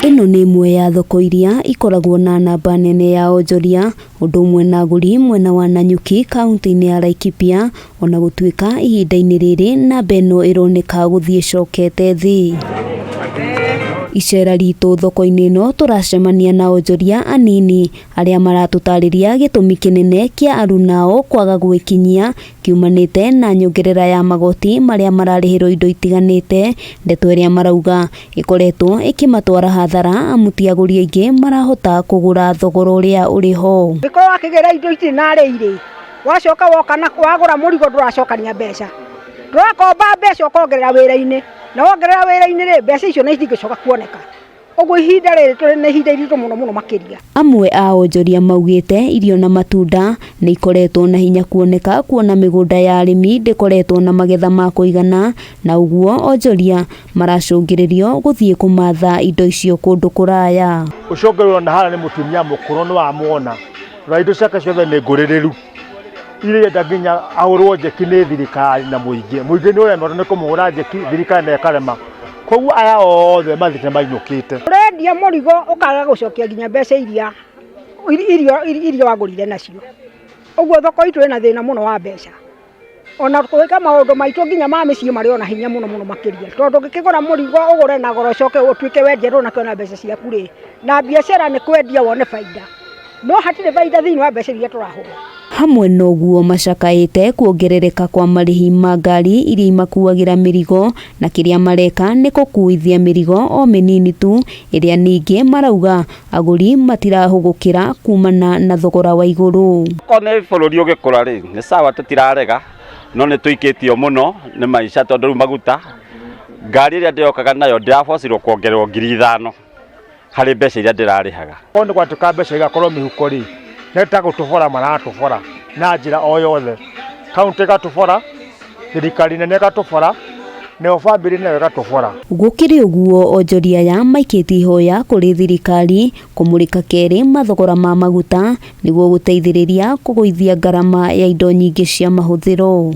Ĩno nĩ ĩmwe ya thoko iria ikoragwo na namba nene ya onjoria ũndũ ũmwe na agũri mwena wa Nanyuki kaunti-inĩ ya Laikipia ona gũtuĩka ihinda-inĩ rĩrĩ namba ĩno ĩroneka gũthiĩ ĩcokete thĩ. Icera ritũ thoko-inĩ ĩno tũracemania na onjoria anini arĩa maratũtarĩria gĩtũmi kĩnene kĩa arunao kwaga gwĩkinyia kiumanĩte na nyongerera ya magoti marĩa mararĩhĩrwo indo itiganĩte, ndeto ĩrĩa marauga ĩkoretwo ĩkĩmatwara hathara amu ti agũri aingĩ marahota kũgũra thogora ũrĩa ũrĩ ho. Ũngĩkorwo wakĩgĩra indo itirĩ na rĩirĩ, wacoka woka na wagũra mũrigo ndũracokania mbeca. Ndũrakomba mbeca ũkongerera wĩra-inĩ, na wongerera wĩra-inĩ rĩ, mbeca icio nĩ itingĩcoka kuoneka. Ũguo ihinda rĩrĩ tũrĩ na ihinda iritũ mũno mũno makĩria. Amwe a onjoria maugĩte irio na matunda nĩ ikoretwo na hinya kuoneka kuona mĩgũnda ya arĩmi ndĩkoretwo na magetha ma kũigana na ũguo onjoria maracũngĩrĩrio gũthiĩ kũmatha indo icio kũndũ kũraya. Ũcio ũngĩ ũrona harĩa nĩ mũtumia mũkũrũ nĩ wamwona, na indo ciake ciothe nĩ ngũrĩrĩru. Irenda nginya ahũrwo njeki nĩ thirikari na mũingĩ. Mũingĩ nĩ ũremetwo nĩ kũmũhũra njeki, thirikari nayo ĩkarema. Koguo aya othe mathiĩte mainũkĩte. Ũrendia mũrigo ũkaga gũcokia nginya mbeca iria iria iria wagũrire nacio. Ũguo thoko itũ ĩna thĩna mũno wa mbeca. Ona gwĩka maũndũ maitũ nginya ma mĩciĩ marĩ ona hinya mũno mũno makĩria. Tondũ ũngĩkĩgũra mũrigo ũgũre na goro ũcoke ũtuĩke wendia ndũnakĩona mbeca ciaku rĩ, na biacara nĩ kwendia wone baida. No hatirĩ baida thĩinĩ wa mbeca iria tũrahũra. Hamwe na ũguo macakaĩte kuongerereka kwa marĩhi ma ngari iria imakuagĩra mĩrigo na kĩrĩa mareka nĩ gũkuithia mĩrigo o mĩnini tu ĩrĩa ningĩ marauga agũri matirahũgũkĩra kumana na thogora wa igũrũ. Okorwo nĩ bũrũri ũgĩkũra rĩ, nĩ sawa tũtirarega, no nĩ tũikĩtio mũno nĩ maica tondũ rĩu maguta, ngari ĩrĩa ndĩrokaga nayo ndĩrabocirwo kuongererwo 5,000 harĩ mbeca iria ndĩrarĩhaga. Korwo nĩ gwatuĩka mbeca igakorwo mĩhuko rĩ, nĩ ta gũtũbora maratũbora na njĩra o yothe. Kaũntĩ ĩgatũbora, thirikari nene ĩgatũbora, nayo bamĩrĩ nayo ĩgatũbora. Gũkĩrĩ ũguo onjoria aya maikĩtie ihoya kũrĩ thirikari kũmũrĩka kerĩ mathogora ma maguta nĩguo gũteithĩrĩria kũgũithia ngarama ya indo nyingĩ cia mahũthĩro.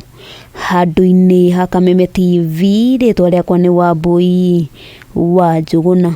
Handũ-inĩ ha Kameme TV rĩtwa rĩakwa nĩ Wambui wa Njũgũna.